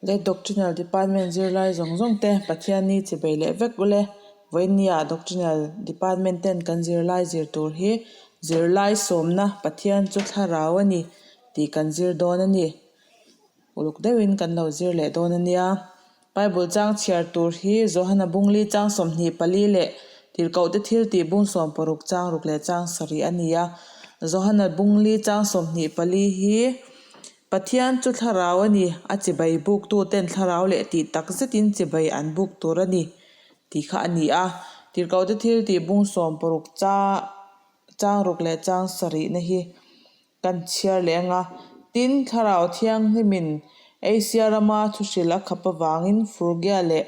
Le Doctrinal Department zirlai zawng zawng te Pathianni chibei leh vek ule. Vawinia Doctrinal Department ten kan zirlai zir tur hi zirlai sawmna Pathian chu thlarau a ni tih kan zir dawn a ni. Uluk deuhin kan lo zir leh dawn a nia. Bible chang chhiar tur hi Johana Bungli chang 24 leh Tirhkohte thiltih bung 60 chang ruk leh chang sarih a ni a. Johana Bungli chang 24 hi Pathian chu thlarau a ni, a chibai buktu ten thlarau leh tih tak zetin chibai an buk tur a ni tih kha a ni a. Tirhkohte thiltih bung 60 chang ruk leh chang sarihna hi Kan chhiar leh anga, tin, Thlarau Thianghlimin Asia rama thuhril a khap avangin Phrygia leh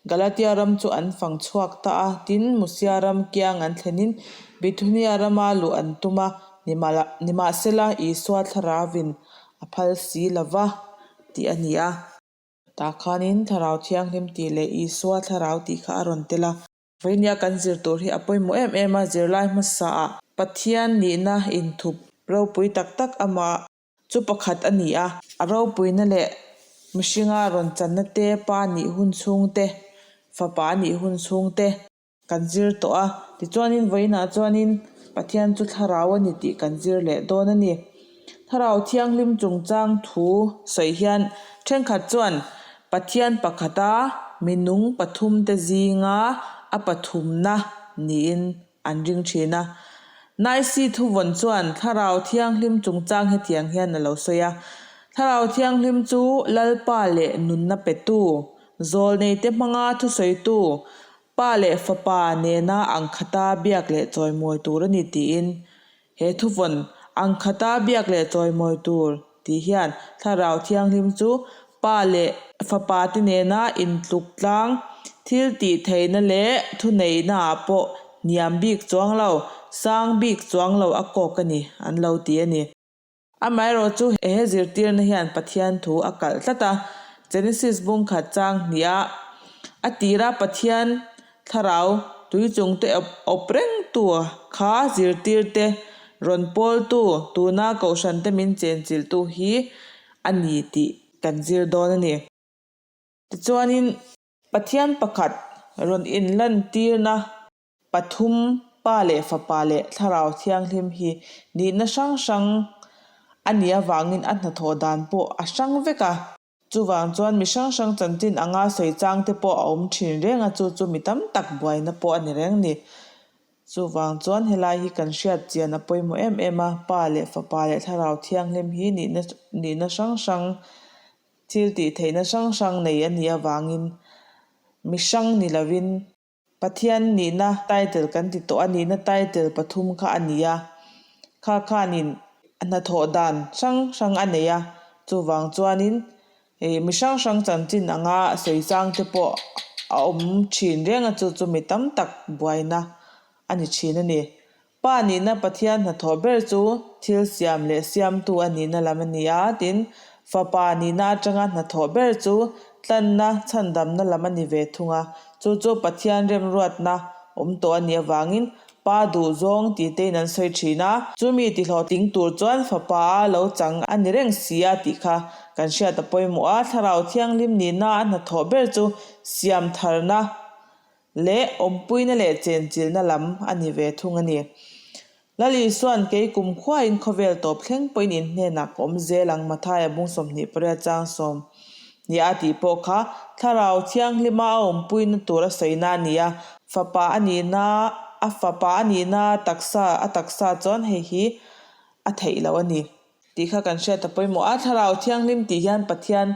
Galatia ram chu an fang chhuak ta a, tin, Musia ram kiang an thlenin Bithunia rama luh an tum a, nimahsela Isua Thlarauvin a phal si lova tih a ni a. Tah khanin Thlarau Thianghlim tih leh Isua Thlarau tih kha a rawn tel a. Vawinia kan zir tur hi a pawimawh em em a, zirlai hmasaah Pathian nihna inthup ropui tak tak amah chu pakhat a ni a. A ropuina leh mihringa rawn channa te, pa nih hun chhung te, fapa nih hun chhung te kan zir tawh a. Tichuanin vawiinah chuanin Pathian chu thlarau a ni tih kan zir leh dawn a ni. Thlarau Thianghlim chungchang thu sawi hian thenkhat chuan Pathian pakhata minung pathumte zinga a pathumna niin an ring thin a. Naisi thuvawn chuan Thlarau Thianghlim chungchang hetiang hian a lo sawi a, Thlarau Thianghlim chu Lalpa leh nunna petu, zawlneite hmanga thusawitu, Pa leh Fapa nena angkhata biak leh chawimawi tur a ni tiin He thuvawn ang khata biak leh chawimawi tur tih hian Thlarau Thianghlim chu Pa leh Fapa te nena intluk tlang thil tih theihna leh thuneihna ah pawh hniam bik chuang lo, sang bik chuang lo a kawk a ni, an lo ti a ni. Amaherawh chu he zirtirna hian Pathian thu a kalh tlat a, Genesis bung khat chang hnih a, a tira Pathian Thlarau tui chungte awp rengtu kha zirtirte rawn pawltu tuna kohhrante min chenchilhtu hi a ni tih kan zir dawn a ni. Tichuanin Pathian pakhat rawn inlantirna pathum Pa leh Fapa leh Thlarau Thianghlim hi nihna hrang hrang a nih avangin a hnathawh dan pawh a hrang vek a. Chuvang chuan mi hrang hrang chanchin anga sawi chang te pawh a awm thin reng a, chu chu mi tam tak buaina pawh a ni reng ni. Chuvang chuan helai hi kan hriat chian a pawimawh em em a, Pa leh Fapa leh Thlarau Thianghlim hi nihna nihna hrang hrang, thil tih theihna hrang hrang nei a nih avangin mi hrang ni lovin, Pathian nihna title kan ti tawh a, nihna title pathum kha a ni a, kha khanin hnathawh dan hrang hrang a nei a, chuvang chuanin ih mi hrang hrang chanchin anga sawi chang te pawh a awm thin reng a, chu chu mi tam tak buaina a ni thin a ni. Pa nihna Pathian hnathawh ber chu thil siam leh siamtu a nihna lam a ni a, tin, Fapa nihna atanga hnathawh ber chu tlanna, chhandamna lam a ni ve thung a. Chu chu Pathian remruatna awm tawh a nih avangin Pa duhzawng tih tein an sawi thin a. Chumi tihlawhtling tur chuan Fapa a lo chang a ni reng si a tih kha kan hriat a pawimawh a. Thlarau Thianghlim nihna a hnathawh ber chu siam tharna leh awmpuina leh chenchilhna lam a ni ve thung a ni. Lal Isua'n kei kum khuain khawvel tawp thleng pawhin in hnenah ka awm zel ang Mathaia bung 28 chang sawm ni a tih pawh kha Thlarau Thianghlima a awmpuina tur a sawina a ni a, fapa a nihna a fapa a nihna taksa a taksa chuan hei hi a theih loh a ni. Tih kha kan hriat a pawimawh a, Thlarau Thianghlim tih hian Pathian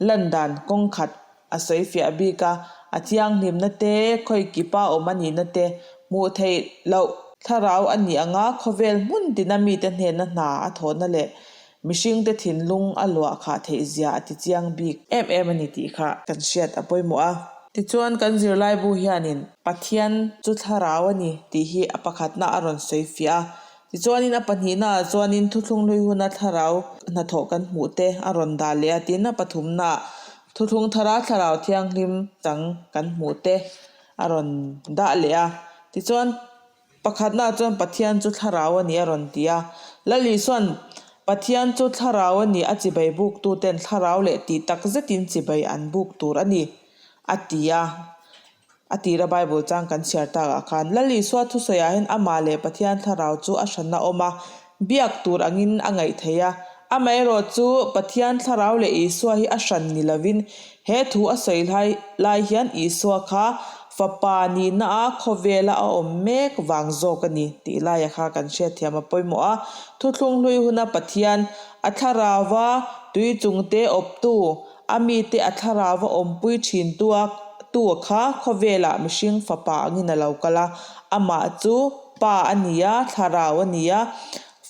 lan dan kawng khat a sawi fiah bik a, a thianghlimna te, khawi kipa awm a nihna te, hmuh theih loh thlarau a nih anga khawvel hmun tina mite hnena hna a thawhna leh mihringte thinlung a luah khah theih zia a ti chiang bik em em a ni tih kha kan hriat a pawimawh a. Tichuan kan zirlaibu hianin Pathian chu thlarau a ni tih hi a pakhatna a rawn sawi fiah a, Tichuanin a pahnihnaah chuanin thuthlung hlui huna thlarau hnathawh kan hmuh te a rawn dah leh a, tin a pathumnaah thuthlung thara thlarau thianghlim chang kan hmuh te a rawn dah leh a. Tichuan pakhatnaah chuan Pathian chu thlarau a ni a rawn ti a. Lal Isua'n. Pathian chu thlarau a ni, a chibai buktuten thlarau leh tih tak zetin chibai an buk tur a ni, a ti a. A tira Bible chang kan chhiar takah khan Lal Isua thusawiah hian amah leh Pathian thlarau chu a hranna awm a, biak tur angin a ngaih theih a. Amaherawh chu Pathian thlarau leh Isua hi a hran ni lovin he thu a sawi lai lai hian Isua kha Fapa nihna a khawvela a awm mek vang zawk a ni tih laia kha kan hriatthiam a pawimawh a. Thuthlung hlui huna Pathian a thlarauva tui chungte awptu A mite a thlarau a awmpui thin tua tu kha khawvelah mihring fapa angin a lo kal a, amah chu Pa a ni a, thlarau a ni a,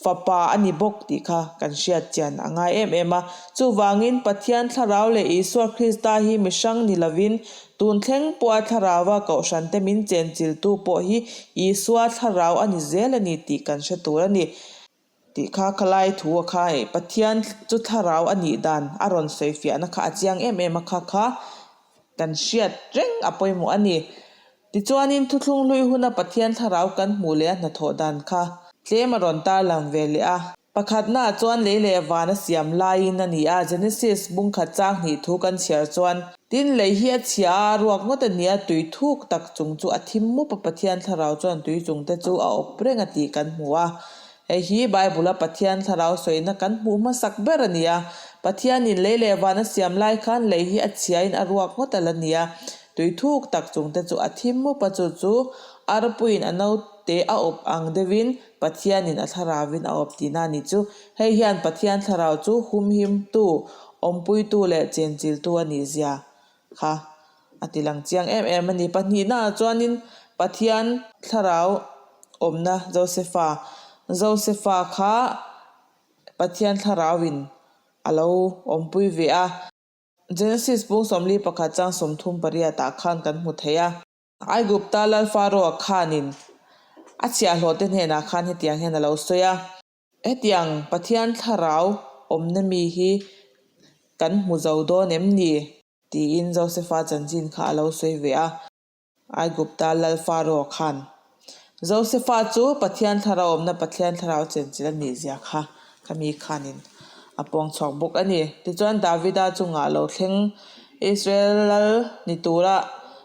fapa a ni bawk tih kha kan hriat chian a ngai em em a. Chuvangin Pathian thlarau leh Isua Krista hi mihrang ni lovin tun thleng pawha thlarauva kohhrante min chenchiltu pawh hi Isua thlarau a ni zel a ni tih kan hre tur a ni. Tih kha khalai thu a kha eh Pathian chu thlarau a nih dan a rawn sawi fiahna kha a chiang em em a kha kha kan hriat reng a pawimawh a ni. Tichuanin thuthlung hlui huna Pathian thlarau kan hmuh leh a hnathawh dan kha tlem a rawn tarlang ve leh a. Pakhatnaah chuan lei leh van a siam laiin a ni a, Genesis bungkhat chang hnih thu kan chhiar chuan, Tin, lei hi a chhia a, a ruak ngawt a ni a, tui thuk tak chung chu a thim mup a, Pathian thlarau chuan tui chung te chu a awp reng a tih kan hmu a. Hei hi Bible-a Pathian thlarau sawina kan hmuh hmasak ber a ni a. Pathianin lei leh van a siam lai khan lei hi a chhiain a ruak ngawt a la ni a. Tui thuk tak chungte chu a thim mup a, chu chu arpuiin a naute a awp ang deuhin Pathianin a thlarauvin a awp tihna a ni chu. Hei hian Pathian thlarau chu humhimtu, awmpuitu leh chenchiltu a nih zia kha a ti lang chiang em em a ni. Pahnihnaah chuanin Pathian thlarau awmna Josefa, Josefa kha Pathian thlarauin a lo awmpui ve a. Genesis bung 41 chang 38 ah khan kan hmu thei a. Aigupta lal Pharaoh-a khanin a chhiahhlawhte hnenah khan hetiang hian a lo sawi a. Hetiang Pathian thlarau awmna mi hi kan hmu zo dawn em ni? Tiin Josefa chanchin kha a lo sawi ve a. Aigupta lal Pharaoh khan Josefa chu Pathian thlarau awmna Pathian thlarau chenchilh a nih zia kha kha mi khanin a pawng chhuak bawk a ni. Tichuan Davida chungah lo thleng Israel lal ni tura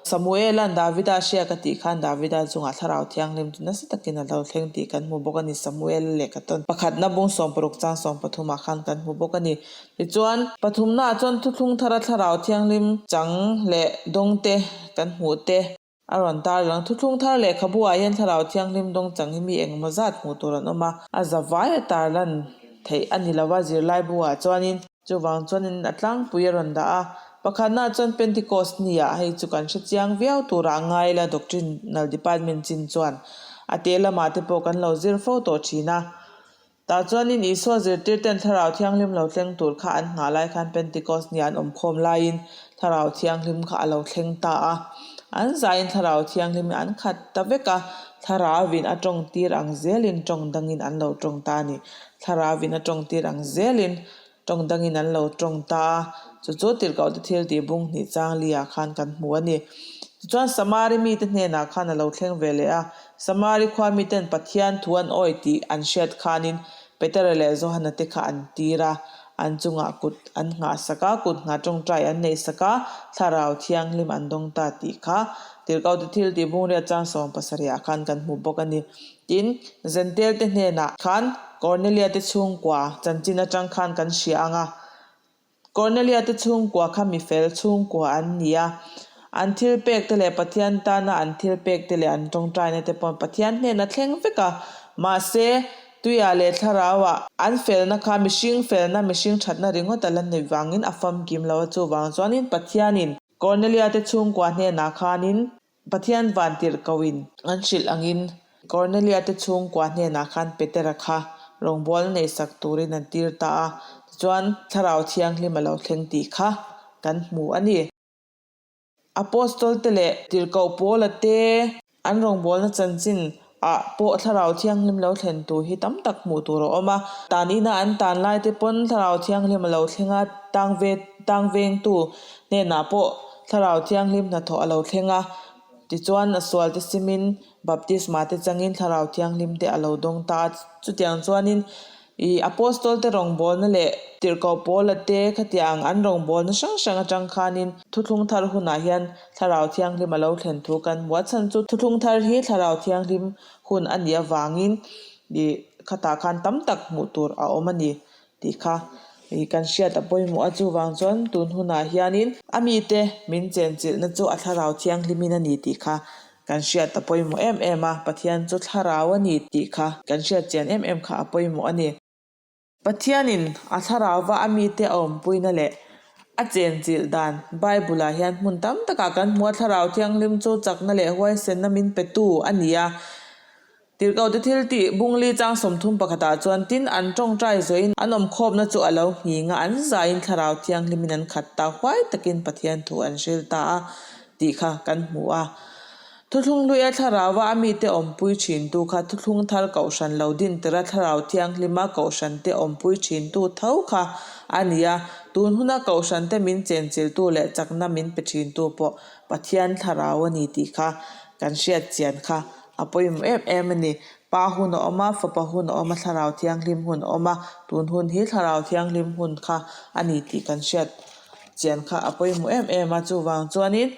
Samuela'n Davida hria ka tih khan Davida chungah Thlarau Thianghlim chu nasa takin a lo thleng tih kan hmu bawk a ni. Samuela lehkha tawn pakhatna bung 60 chang 13 khan kan hmu bawk a ni. Tichuan, pathumnaah chuan thuthlung thara Thlarau Thianghlim chang leh dawngte kan hmuh te, A rawn tar lang. Thuthlung thar lehkhabu ah hian Thlarau Thianghlim dawng chang hi mi engemaw zat hmuh tur an awm a. A za vai a tar lan theih a ni lo a zirlaibu ah chuanin. Chuvang chuanin a tlangpui a rawn dah a. Pakhatnaah chuan Pentecost ni ah hei chu kan hre chiang viau turah a ngai la Doctrinal Department chin chuan a te lamah te pawh kan lo zir fo tawh thin a. Tah chuanin Isua zirtirten Thlarau Thianghlim lo thleng tur kha an nghah lai khan Pentecost ni an awm khawm laiin Thlarau Thianghlim kha a lo thleng ta a. An zaiin Thlarau Thianghlim an khat ta vek a, Thlarauvin a tawng tir ang zelin tawng dangin an lo tawng ta a ni. Thlarauvin a tawng tir ang zelin tawng dangin an lo tawng ta a, chu chu tirhkohte thil tih bung hnih chang liah khan kan hmu a ni. Tichuan Samari mite hnenah khan a lo thleng ve leh a, Samari khua miten Pathian thu an awi tih an hriat khanin Petera leh Johana te kha an tir a, an chungah kut an nghah sak a, kut nghah tawngtai an neih sak a, Thlarau Thianghlim an dawng ta tih kha tirhkohte thil tih bungriat chang 70 ah khan kan hmu bawk a ni. Tin, Zentel te hnenah khan Kornelia te chhungkua chanchin atang khan kan hria ang a. Kornelia te chhungkua kha mifel chhungkua an ni a. An thil pek te leh Pathian tana an thil pek te leh an tawngtaina te pawh Pathian hnena thleng vek a. Mahse, tuiah leh thlarauah an felna kha mihring felna, mihring thatna ringawt a la ni vangin a famkim lo a. Chuvang chuanin Pathianin Kornelia te chhungkua hnenah khanin Pathian vantirhkohin an hrilh angin Kornelia te chhungkua hnenah khan Petera kha rawngbâwl neihsak turin an tir ta a, tichuan Thlarau Thianghlim a lo thleng tih kha kan hmu a ni. Apostol te leh tirhkoh Paula te an rawngbâwlna chanchin ah pawh Thlarau Thianghlim lo thlen tur hi tam tak hmuh tur a awm a. Tan ina an tan lai te pawn Thlarau Thianghlim a lo thleng a, tang ve tang vengtu hnenah pawh Thlarau Thianghlim hnathawh a lo thleng a. Tichuan a sual te simin Baptisma te changin Thlarau Thianghlim te a lo dawng ta a. Chutiang chuanin. I Apostol-te rawngbawlna leh Tirhkoh Paula te khatiang an rawngbawlna hrang hrang atang khanin Thuthlung Thar hunah hian Thlarau Thianghlim a lo thlen thu kan hmu a. Chhan chu Thuthlung Thar hi Thlarau Thianghlim hun a nih avangin i khatah khan tam tak hmuh tur a awm a ni tih kha i kan hriat a pawimawh a. Chuvang chuan tun hunah hianin a mite min chenchilhna chu a Thlarau Thianghlimin a ni tih kha Kan hriat a pawimawh em em a, Pathian chu thlarau a ni tih kha kan hriat chian em em kha a pawimawh a ni. Pathianin a thlarauva a mite a awmpuina leh a chenchilh dan Bible-ah hian hmun tam takah kan hmu a, Thlarau Thianghlim chu chakna leh huaisenna min petu a ni a. Tirhkohte thil tih Bungli chang 30 pakhatah chuan tin an tawngtai zawhin an awmkhawmna chu a lo nghing a, an zaiin Thlarau Thianghlimin an khat ta huai takin Pathian thu an hril ta a tih kha kan hmu a. Thuthlung hluia Thlarauva a mite awmpui thintu kha Thuthlung thar Kohhran lo din tira Thlarau Thianghlima Kohhrante awmpui thintu tho kha a ni a, tun huna Kohhrante min chenchiltu leh chakna min pe thintu pawh Pathian Thlarau a ni tih kha kan hriat chian kha A pawimawh em em a ni. Pa hun a awm a, Fapa hun a awm a, Thlarau Thianghlim hun a awm a. Tun hun hi Thlarau Thianghlim hun kha a ni tih kan hriat chian kha a pawimawh em em a. Chuvang chuanin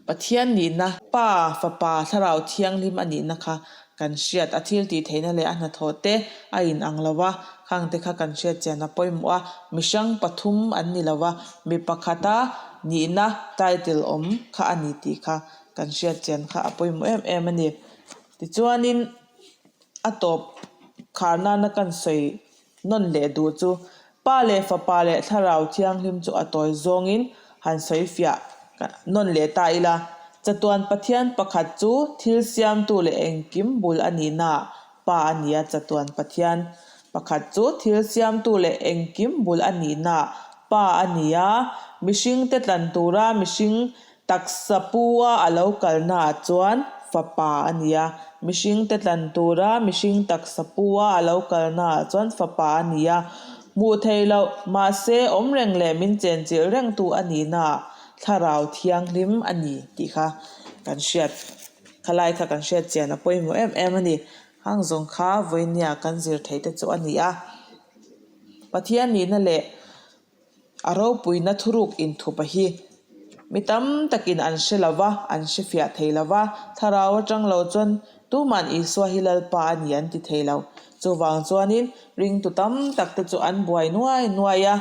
Pathian nihna, Pa, Fapa, Thlarau Thianghlim a nihna kha kan hriat. A thil tih theihna leh a hnathawh te a inang lo va, khangte kha kan hriat chian a pawimawh a. Mihrang pathum an ni lo va, mi pakhata nihna title awm kha a ni tih kha Kan hriat chian kha a pawimawh em em a ni. Tichuanin a tawp khar nana kan sawi nawn leh duh chu Pa leh Fapa leh Thlarau Thianghlim chu a tawi zawngin han sawi fiah nawn leh ta ila. Chatuan Pathian pakhat chu thil siamtu leh engkim bul a nihnaah Pa a ni a, chatuan Pathian pakhat chu thil siamtu leh engkim bul a nihnaah Pa a ni a, mihringte tlan tura mihring Taksa pu a a lo kalna ah chuan fapa a ni a, mihring te tlan tura mihring taksa pu a a lo kalna ah chuan fapa a ni a, hmuh theih loh, mahse awm reng leh min chenchilh reng tu a nihna ah thlarau thianghlim a ni tih kha kan hriat, khalai kha kan hriat chian a pawimawh em em a ni. Hang zawng kha vawinia kan zir theih te chu a ni a, Pathian nihna leh A ropuina thuruk inthupa hi mi tam takin an hre lo va, an hre fiah thei lo va, thlarau atang lo chuan tuman Isua hi Lalpa a ni an ti thei lo. Chuvang chuanin ringtu tam tak te chu an buai nuai nuai a,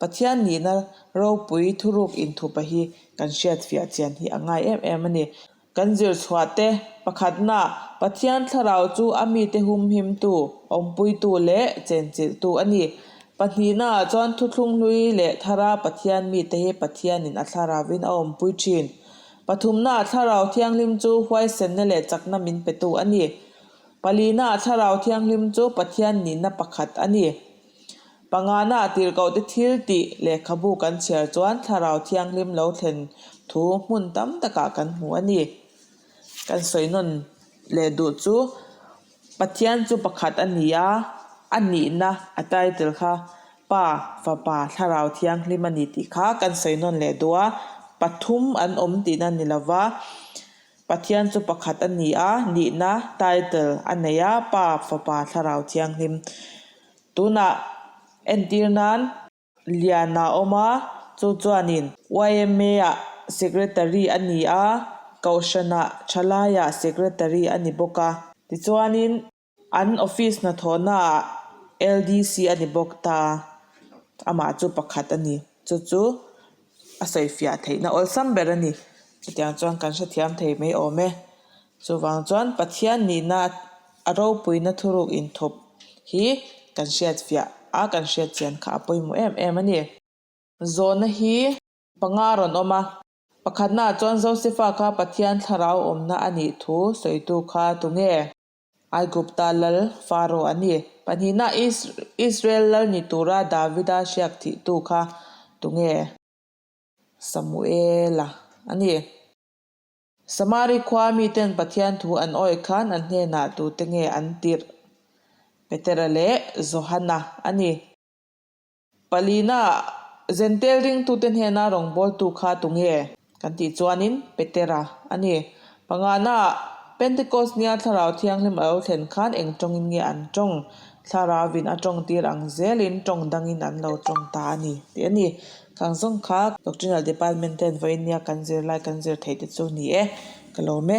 Pathian nihna ropui thuruk inthupa hi kan hriat fiah chian hi a ngai em em a ni. Kan zir chhuah te, pakhatna, Pathian thlarau chu a mite humhimtu, awmpuitu leh chenchilhtu a ni. Pahnihnaah chuan thuthlung hlui leh thara Pathian mite hi Pathianin a thlarauvin a awmpui thin. Pathumnaah thlarau thianghlim chu huaisenna leh chakna min petu a ni. Palinaah thlarau thianghlim chu Pathian nihna pakhat a ni. Pangana a tirhkohte thil tih lehkhabu kan chhiar chuan Thlarau Thianghlim lo thlen thu hmun tam takah kan hmu a ni. Kan sawi nawn leh duh chu Pathian chu pakhat a ni a, a nihna a title kha Pa, Fapa, Thlarau Thianghlim a ni tih kha kan sawi nawn leh duh a, pathum an awm tihna ni lova Pathian chu pakhat a ni a, nihna title a nei a, Pa, Fapa, Thlarau Thianghlim. Tunah entir nan Lian a awm a, chu chuanin YMA-ah Secretary a ni a, Kohhranah Thalaiah Secretary a ni bawk a. Tichuanin an office hnathawhnaah LDC a ni bawk ta, amah chu pakhat a ni. Chu chu a sawifiah theihna awlsam ber a ni. Chutiang chuan kan hrethiam thei mai awm e. Chuvang chuan Pathian nihna a ropuina thuruk inthup hi kan hriatfiah a, kan hriatchian kha a pawimawh em em a ni. Zawhna hi panga a rawn awm a, pakhatnaah chuan Josefa kha Pathian thlarau awmna a nih thu sawitu kha tunge? Aigupta lal Faro a ni. Pahnihna Israel lal ni tura Davida hriak thihtu kha tunge? Samuela a ni. Samari khua miten Pathian thu an awih khan an hnenah tute nge an tirh? Petera leh Johana a ni. Palina, Zentel ringtute hnena rawngbawltu kha tunge? Kan tih chuanin Petera a ni. Pangana, Pentecost nia Thlarau Thianghlim a lo thlen khan eng tawngin nge an tawng? Thlarauvin a tawng tir ang zelin tawng dangin an lo tawng ta a ni tih a ni. Khang zawng kha Doctrinal Department ten vawiin nia kan zirlai kan zir theih te chu ni e. Ka lawm e.